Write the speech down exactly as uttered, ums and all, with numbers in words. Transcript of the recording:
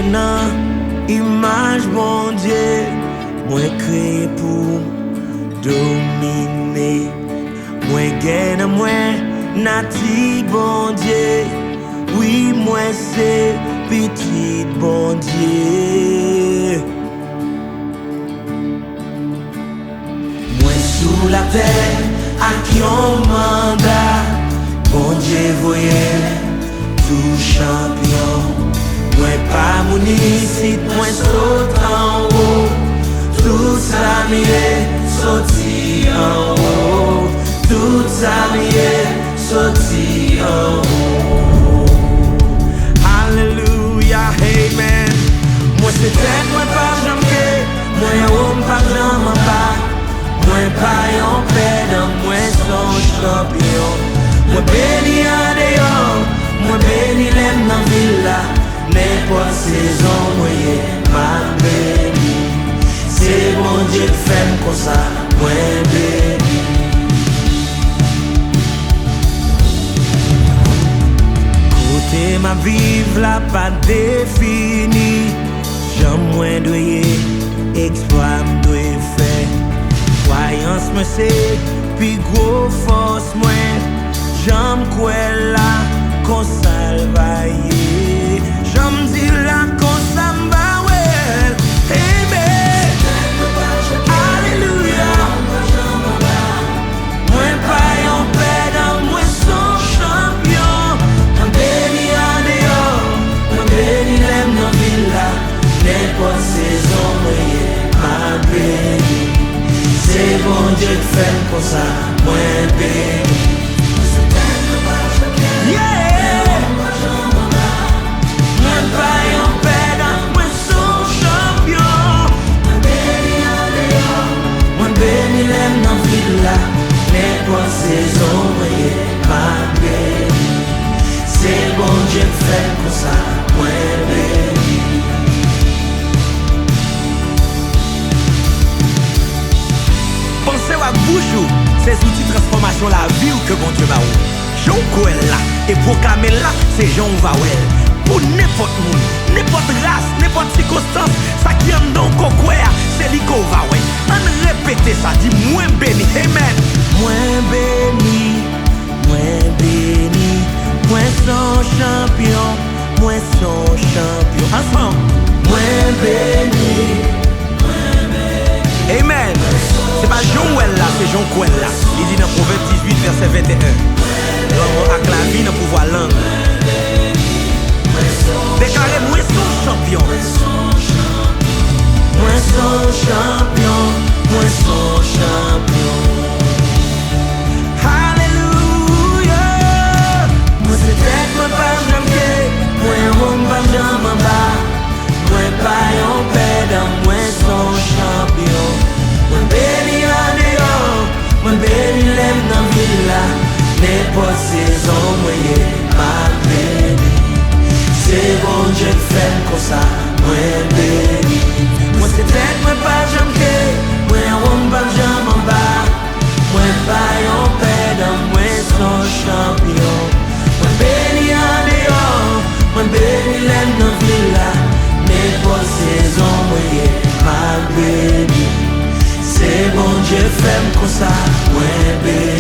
Nan imaj Bondye, mwen kreye pou domine. Mwen gen nan mwen nati Bondye. Wi, mwen se pitit Bondye. Mwen sou latè ak yon manda Bondye voye m tou chanpyon. Mwen pa moun isit, mwen sot anwo. Tout sa m ye soti anwo. Tout sa m ye soti anwo. Alelouya, amen. Mwen se tèt, mwen pa janm ke, mwen anwo, m pa janm anba. Mwen pa yon pèdan, mwen se yon chanpyon. Mwen beni andeyò, mwen beni lè m nan vil la. Nenpòt sezon mwen ye, m ap beni. Se Bondye k fè m konsa, mwen beni. Kote m ap viv la pa defini. Jan mwen dwe ye, eksplwa m dwe fè. Kwayans mwen se pi gwo fòs mwen. Jan m kwè l la, konsa l va ye. Jan m di l la, konsa m va wè l. Amen. Alelouya. Mwen pa yon pèdan, mwen se yon chanpyon. Mwen beni andeyò, mwen beni lè m nan vil la. Nenpòt sezon mwen ye, m ap beni. Se Bondye k fè m konsa, mwen beni. Yeah! Mwen pa yon pèdan, mwen se yon chanpyon. Mwen beni andeyò, mwen beni lè m nan vil la. Nenpòt sezon mwen ye, m ap beni. Se Bondye k fè m konsa, mwen beni. Panse w ak bouch ou, se zouti transfòmasyon lavi w ke Bondye ba ou. Jan w kwè l la e pwoklame l la, se jan w va wè l. Pou nenpòt moun, nenpòt ras, nenpòt sikonstans, sa ki anndan w ke w kwè a, se li ke w va wè. Ann repete sa, di, mwen beni. Amen. Mwen beni, mwen beni, mwen se yon chanpyon, mwen se yon chanpyon. Ansanm. Mwen beni. Amen. Se pa jan w wè l la, se jan w kwè l la. Li di nan Pwovèb dizuit, vèsè venteyen, lanmò ak lavi nan pouvwa lang. Deklare, mwen se yon chanpyon. Mwen se yon chanpyon, mwen se yon chanpyon. Alelouya. Mwen se tèt, mwen p ap janm ke, mwen anwo, m p ap janm anba. Mwen pa yon pèdan, mwen se yon chanpyon. Mwen beni andeyò, mwen beni lè m nan vil la. Nenpòt sezon mwen ye, m ap beni. Se Bondye k fè m konsa, mwen beni. Mwen se tèt, mwen p ap janm ke, mwen anwo, m p ap janm anba. Mwen pa yon pèdan, mwen se yon chanpyon. Mwen beni andeyò, mwen beni lè m nan vil la. Nenpòt sezon mwen ye, m ap beni. Se Bondye k fè m konsa, mwen beni.